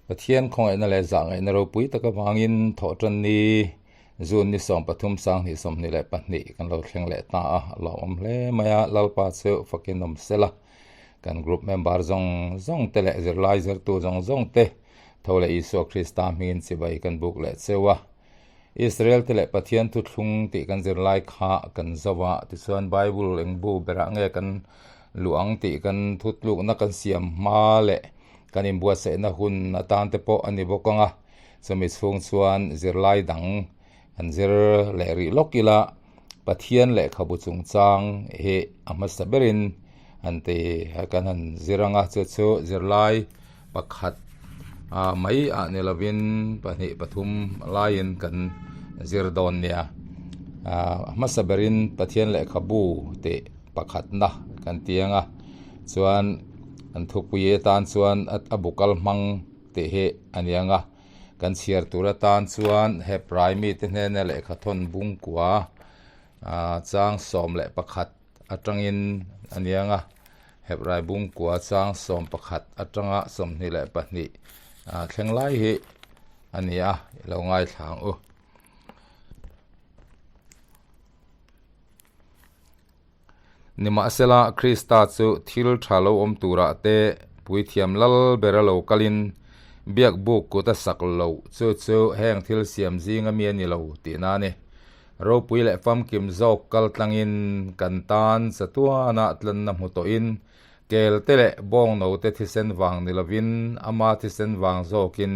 Pathian khawngaihna leh zahngaihna ropui tak avangin Thawhtanni June ni 13 2022 kan lo thleng leh ta a, a lawmawm hle mai a, Lalpa chu fakin awm sela. Kan group member zawng zawng te leh zirlai zirtu zawng zawng te tho leh Isua Krista hmingin chibai kan buk leh cheu a. Israel te leh Pathian thuthlung tih kan zirlai kha kan zo a, tichuan Bible eng bu berah nge kan luh ang tih kan thutlukna kan siam hma leh kan inbuatsaihna hun atan te pawh a ni bawk ang a, chumi chhung chuan zirlai dang kan zir leh rih lawk ila Pathian lehkhabu chungchang hi a hmasa berin an ti kan han zir ang a, chu chu zirlai pakhat ah mai ah ni lovin pahnih pathum laiin kan zir dawn nia ah a hmasa berin Pathian lehkhabu tih pakhatna kan ti ang a chuan an thupui atan chuan a bu kal hmang tih hi a ni ang a kan chhiar tur atan chuan Hebrai mite hnena lehkha thawn bungkua ah chang 11 atangin a ni ang a Hebrai bungkua chang 11 atanga 22 ah thleng lai hi a ni a i lo ngaithla ang u. Nimahsela, Krista chu thil tha lo awm turah te puithiam lal bera lo kalin biakbuk kut a sak loh chu chu heng thil siam zinga mi a ni lo tihna a ni. Ropui leh famkim zawk kal tlangin kan tan chatuana tlanna hmu tawhin kelte leh bawngnote thisen vang ni lovin ama thisen vang zawkin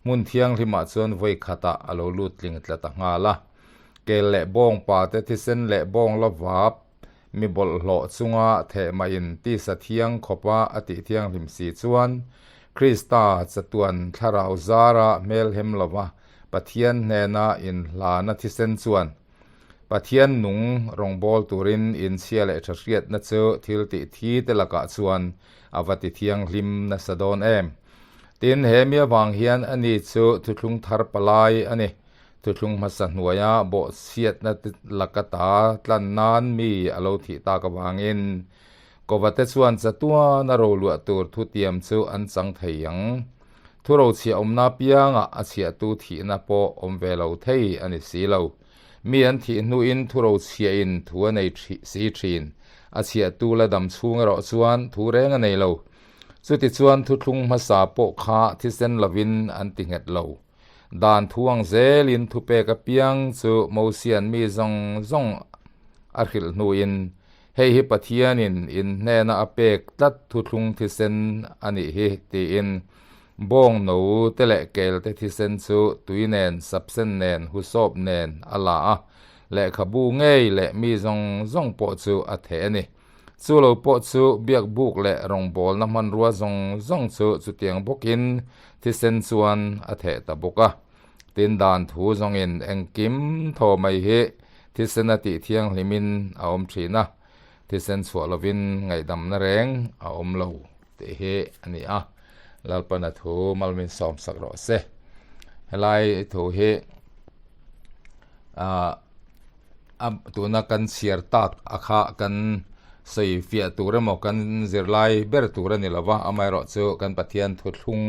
hmun thianghlimah chuan vawi khatah a lo lut tling tla ta nghal a. Kel leh bawng pate thisen leh bawng la vap mi bawlhhlawh chunga theh mahin tisa thiang khawpa a tih thianghlim si chuan Krista chatuan thlarau zara hmelhem lova Pathian hnena inhlana thisen chuan Pathian nung rawngbâwl turin inchhia leh tha hriatna chu thil tih thi te lakah chuan a va ti thianghlim nasa dawn em. Tin, he mi avang hian ani chu thuthlung thar palai a ni. Thuthlung hmasa hnuaia bawhchhiatna laka ta tlan nan mi a lo thih tak avangin Kovate chuan chatuan a roluah tur thutiam chu an chang thei ang. Thurochhiah awmna apiangah a chhiahtu thihna pawh awm ve lo thei a ni si lo. Mi an thih hnuin thurochhiahin thu a nei si thin. A chhiahtu la dam chhung erawh chuan thu reng a nei lo. Chutichuan thuthlung hmasa pawh kha thisen lovin an ti nghet lo. Dan thu ang zelin thupek apiang chu Mosian mi zawng zawng a hrilh hnuin, Hei hi Pathianin in hnena a pek tlat thuthlung thisen a nih hi, tiin bawng no te leh kel te thisen chu tui nen, sapsen nen, husawp nen a la a, lehkhabu ngei leh mi zawng zawng pawh chu a theh a ni. Chu lo pawh chu biakbuk leh rawngbawlna hmanrua zawng zawng chu chutiang bawkin thisen chuan a theh ta bawk a. Tin dan thu zawngin engkim thaw mai hi thisen a tih thianghlimin a awm thin a, thisen chhuah lovin ngaihdamna reng a awm lo tih hi a ni a. Lalpana thu malmin sawm sak rawh se. Helai thu hi ah. A tuna kan chhiar tak a kha kan sawi fiah tur emaw kan zirlai ber tur a ni lo va, amaherawh chu kan Pathian thuthlung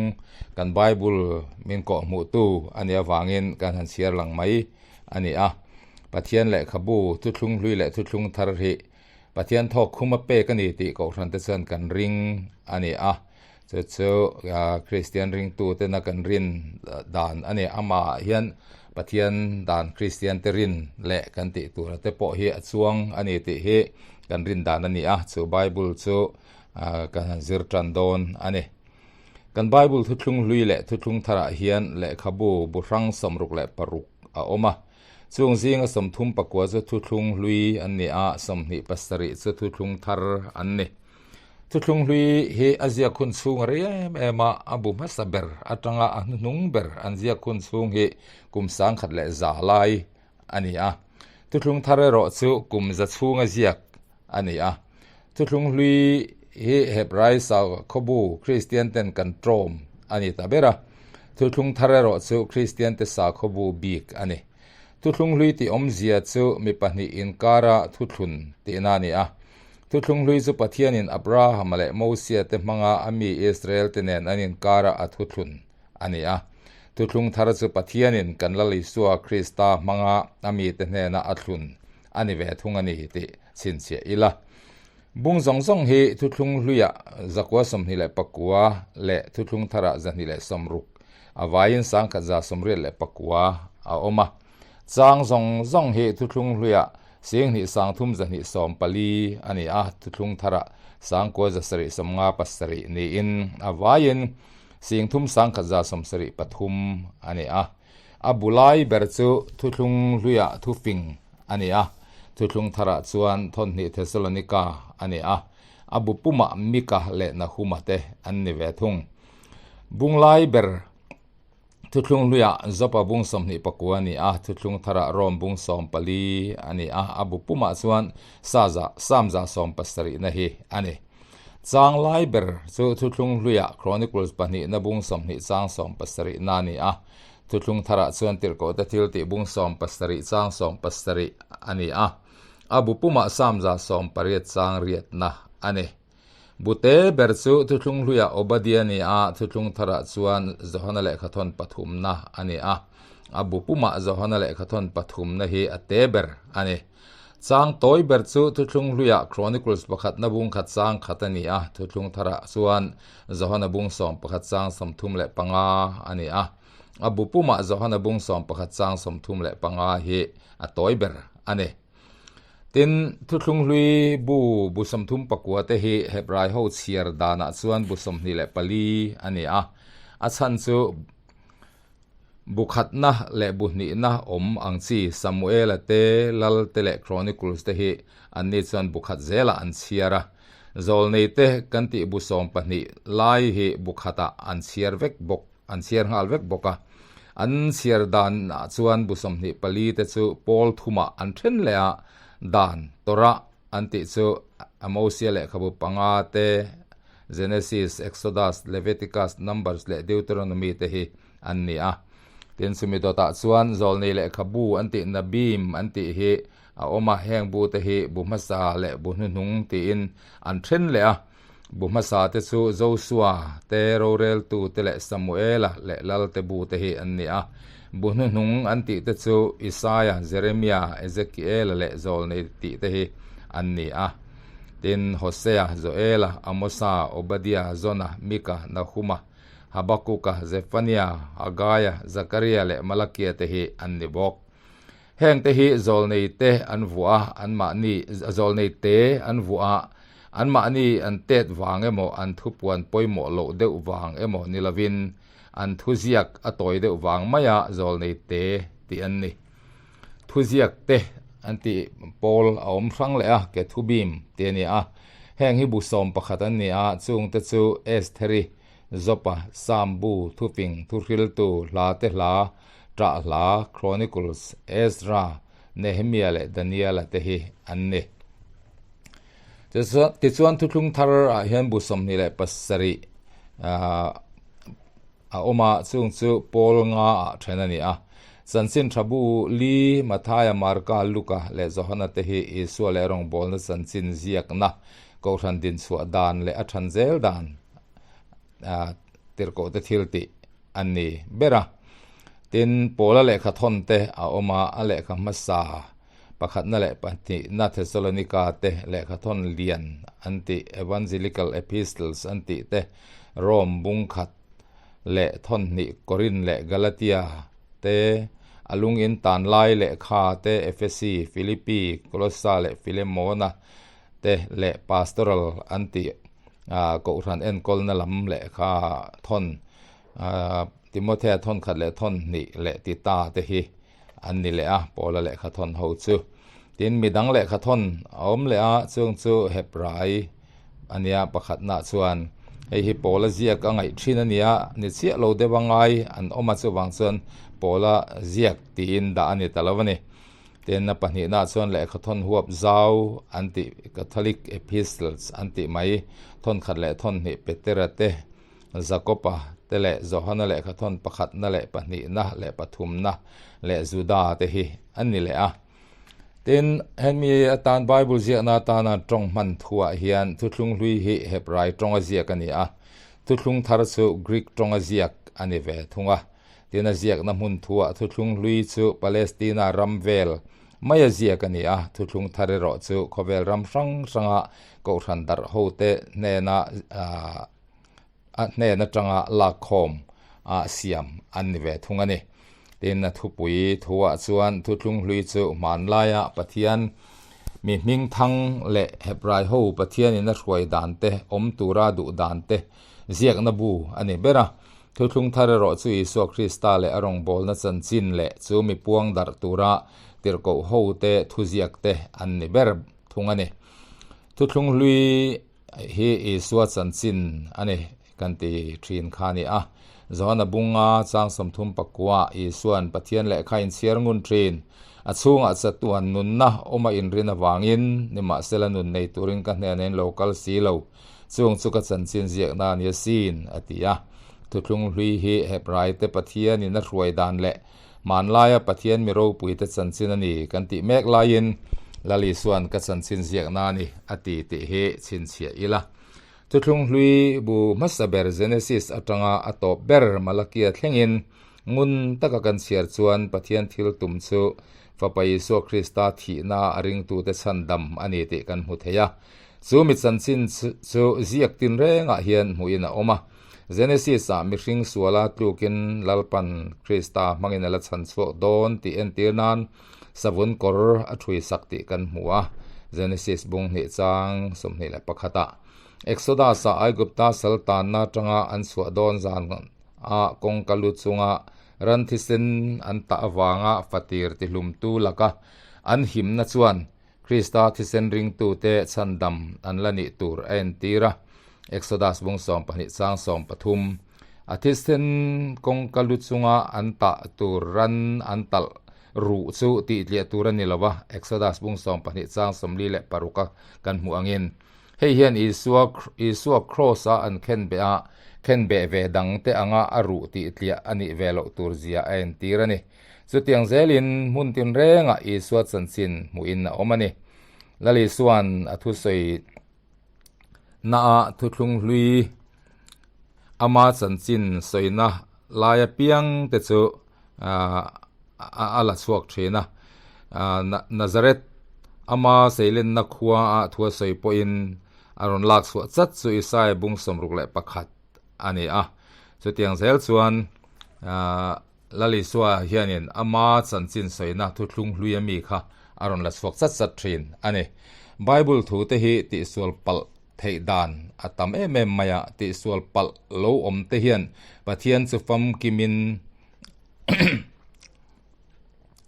kan Bible min kawh hmuh tu a nih avangin kan han chhiar lang mai a ni a. Pathian lehkhabu thuthlung hlui leh thuthlung thar hi Pathian thawk khum a pek a ni tih kohhran te chuan kan ring a ni a, chu chu Kristian ringtu tena kan rin dan a ni. Amah hian Pathian dan Kristian te rin leh kan tih tura te pawh hi a chuang a ni tih hi kan rin dan a ni a, chu Bible chu kan han zir tan dawn a ni. Kan Bible thuthlung hlui leh thuthlung tharah hian lehkhabu bu hrang 66 a awm a. Chung zinga 39 chu thuthlung hlui an ni a, 27 chu thuthlung thar an ni. Thuthlung hlui hi a ziak hun chhung a rei em em a, a bu hmasa ber atanga a hnuhnung ber an ziak hun chhung hi kum 1100 lai a ni a. Thuthlung thar erawh chu kum za chhunga ziak a ni a. Thuthlung hlui hi Hebrai sakhawbu Kristian ten kan tlawm a ni ta ber a. Thuthlung thar erawh chu Kristian te sakhawbu bik a ni. Thuthlung hlui tih awmzia chu mi pahnih inkara thuthlun tihna a ni a. Thuthlung hlui chu Pathianin Abrahama leh Mosia te hmanga a mi Israel te nen an inkara a thuthlun a ni. a ni a. Thuthlung thar chu Pathianin kan Lal Isua Krista hmanga a mite hnena a thlun a ni ve thung a ni tih chhinchhiah ila. Bung zawng zawng hi thuthlung hluiah 929 leh thuthlung tharah 260 a vaiin 1189 a awm a. Chang zawng zawng hi thuthlung hluiah 23,214 a ni a, thuthlung tharah 9757 niin a vaiin 3173 a ni a. A bu lai ber chu thuthlung hluiah thufing a ni a, thuthlung tharah chuan thawnhnih Thesalonika a ni a, a bu pumah Mika leh Nahuma te an ni ve thung. Bung lai ber thuthlung hluiah Jopa bung 24 a ni a, thuthlung tharah Rom bung 14 a ni a, a bu pumah chuan Saza Samza sawmpasarihna hi a ni. Chang lai ber chu thuthlung hluiah Chronicles pahnihna bung 20 chang sawmpasarihna a ni a, Thuthlung tharah chuan tirhkohte thil tih bung 70 chang 70 a ni a, a bu pumah Samza 18 chang riatna a ni. Bute ber chu thuthlung hluiah Obadia a ni a, thuthlung tharah chuan Johana lehkhathawn pathumna a ni a, a bu pumah Johana lehkhathawn pathumna hi a te ber a ni. Chang tawi ber chu Thuthlung Hluiah Chronicles pakhatna bung khat chang khat a ni a, Thuthlung Tharah chuan Johana bung 11 chang 35 a ni a. A bu pumah Johana bung 11 chang 35 hi a tawi ber a ni. Tin, Thuthlung Hlui bu bu 34 te hi Hebrai ho chhiar danah chuan bu 24 a ni a, a chhan chu Bu khatna leh bu hnihna awm ang chi Samuela te, Lal te leh Chronicles te hi anni chuan bu khat zelah an chhiar a. Zawlnei te kan tih bu 12 lai hi bu khatah an chhiar vek bawk, an chhiar nghal vek bawk a. An chhiar danah chuan bu 24 te chu pawl thumah an then leh a, dan, Torah, an tih chu Amosia lehkhabu panga te, Genesis, Exodus, Leviticus, Numbers leh Deuteronomy te hi an ni a. Tin, chumi dawtah chuan Zawlnei lehkhabu an tih Nabim an tih hi a awm a, heng bu te hi bu hmasa leh bu hnuhnung tiin an then leh a. Bu hmasa te chu Josua te, roreltu te leh Samuela leh Lalte bu te hi an ni a. Bu hnuhnung an tih te chu Isaia, Jeremia, Ezekiela leh Zawlnei tih te hi an ni a. Tin, Hosea, Joela, Amosa, Obadia, Jona, Mika, Nahuma, Habakuka, Zephania, Hagaia, Zakaria leh Malakia te hi an ni bawk. Heng te hi zawlnei te an vuah a, anmahni zawlnei te an vuah a, anmahni an tet vang emaw an thupuan pawimawh loh deuh vang emaw ni lovin an thuziak a tawi deuh vang maia zawlnei te tih an ni. Thuziak te an tih pawl a awm hrang leh a, ke thubim tih a ni a. Heng hi bu 11 an ni a, chungte chu Estheri, Jopa, Sam bu, Thufing, Thuhriltu, Hla te hla, Ṭah hla, Chronicles, Ezra, Nehemia leh Daniela te hi an ni. Tichuan Thuthlung thar ah hian bu 27 a awm a, chung chu pawl nga ah then a ni a. Chanchin tha bu li, Mathaia, Marka, Luka leh Johana te hi Isua leh rawngbawlna chanchin ziakna, Kohhran dinchhuah dan leh a than zel dan tirhkoh te thil tih an ni ber a. Tin, Paula lehkha thawn te a awm a, a lehkha hmasa pakhatna leh pahnihna Thessalonika te lehkha thawn lian an tih Evangelical Epistles an tih te, Rome bung khat leh thawn hnih Korin leh Galatia te, a lungin tan lai lehkha te Ephesi, Philippi, Kolossa leh Philemona te leh Pastoral an tih Kohhran enkawlna lam lehkha thawn Timothea thawn khat leh thawn hnih leh Tita te hi an ni leh a, Paula lehkha thawn ho chu. Tin, midang lehkha thawn a awm leh a, chung chu Hebrai a nia pakhatnaah chuan hei hi Paula ziak a ngaih thin a nia, ni chiah lo deuh a ngai an awm a, chuvang chuan Paula ziak tiin dah a ni ta lo a ni. Tin, a pahnihnaah chuan lehkha thawn huap zau an tih Catholic Epistles an tih mai, thawn khat leh thawn hnih Petera te, Jakoba te leh Johana lehkha thawn pakhatna leh pahnihna leh pathumna leh Juda te hi an ni leh a. Tin, hemi atan Bible ziakna atana tawng hman thuah hian Thuthlung Hlui hi Hebrai tawnga ziak a ni a, Thuthlung Thar chu Greek tawnga ziak. a ni ve thung a. Tin, a ziakna hmun thuah Thuthlung Hlui chu Palestina ram vel maia ziak a ni a, Thuthlung Thar erawh chu khawvel ram hrang hranga kohhran darh hote hnena a hnen atanga lakkhawm a siam an ni ve thung a ni. Tin, a thupui thuah chuan Thuthlung Hlui chu hmanlaia Pathian mi hmingthang leh Hebrai ho Pathianin a hruai dan te, awm tura duh dan te ziakna bu a ni ber a. Thuthlung thar erawh chu Isua Krista leh a rawngbawlna chanchin leh chu mi puang darh tura tirhkoh hote thuziak te an ni ber thung a ni. Thuthlung hlui hi Isua chanchin a ni kan ti thin kha a ni a. Johana bunga chang 34 Isuan Pathian lehkha inchhiar ngun thin. A chhungah chatuan nunna awm a inrin avangin nimahsela nun nei turin ka hnenah in lo kal si lo. Chung chu ka chanchin ziakna a ni asin, a ti a. Thuthlung hlui hi Hebraite Pathianin a hruai dan leh hmanlaia Pathian mi ropuite chanchin a ni kan tih mek laiin Lal Isuan ka chanchin ziakna a ni a ti tih hi chhinchhiah ila. Thuthlung hlui bu hmasa ber Genesis atanga a tawp ber Malakia thlengin ngun taka kan chhiar chuan Pathian thil tum chu Fapa Isua Krista thihna a ringtute chhandam a ni tih kan hmu thei a. Chu mi chanchin chu ziak tinrengah hian hmuhin a awm a. Genesis-ah mihring suala tlukin Lalpan Krista hmangin a la chhan chhuak dawn tih entir nan savun kawr a ṭhui sak tih kan hmu a, Genesis bung hnih chang 21-ah. Exodus-ah Aigupta sal tanna atanga an chhuah dawn zan a kawngka lu chunga ran thisen an tah avanga fatir tihlumtu laka an himna chuan Krista thisen ringtute chhandam an la nih tur a entir a, Exodus bung 12 chang 13. A thisen kawngka lu chunga an tah tur ran an talh ruh chu tihtliah tur a ni lo a, Exodus bung 12 chang 46 a kan hmuh angin. Hei hian Isua Isua Kraws-a an khenbeh a, khenbeh ve dangte anga a ruh tihtliah a nih ve loh tur zia a entir a ni. Chutiang zelin hmun tinrengah Isua chanchin hmuhin a awm a ni. Lal Isua'n a thusawi naah thuthlung hlui ama chanchin sawina lai apiang te chu a la chhuak thin a. Nazareth ama seilenna khua a thu a sawi pawhin a rawn lak chhuah chat chu Isaia bung 61 a ni a. Chutiang zel chuan Lal Isua hianin ama chanchin sawina thuthlung hlui ami kha a rawn la chhuak chat chat thin a ni. Bible thu te hi tihsual palh theih dan a tam em em mai a, tihsual palh lo awm te hian Pathian chu famkimin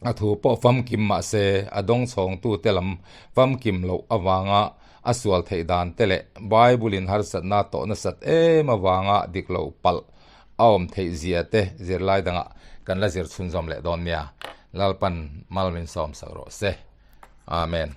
a thu pawh famkim mah se a dawngchhawngtu te lam famkim loh avanga a sual theih dan te leh Bible in harsatna tawh nasat em avanga dik loh palh a awm theih zia te zirlai dangah kan la zir chhunzawm leh dawn nia. Lalpan mal min sawm sak rawh se. Amen.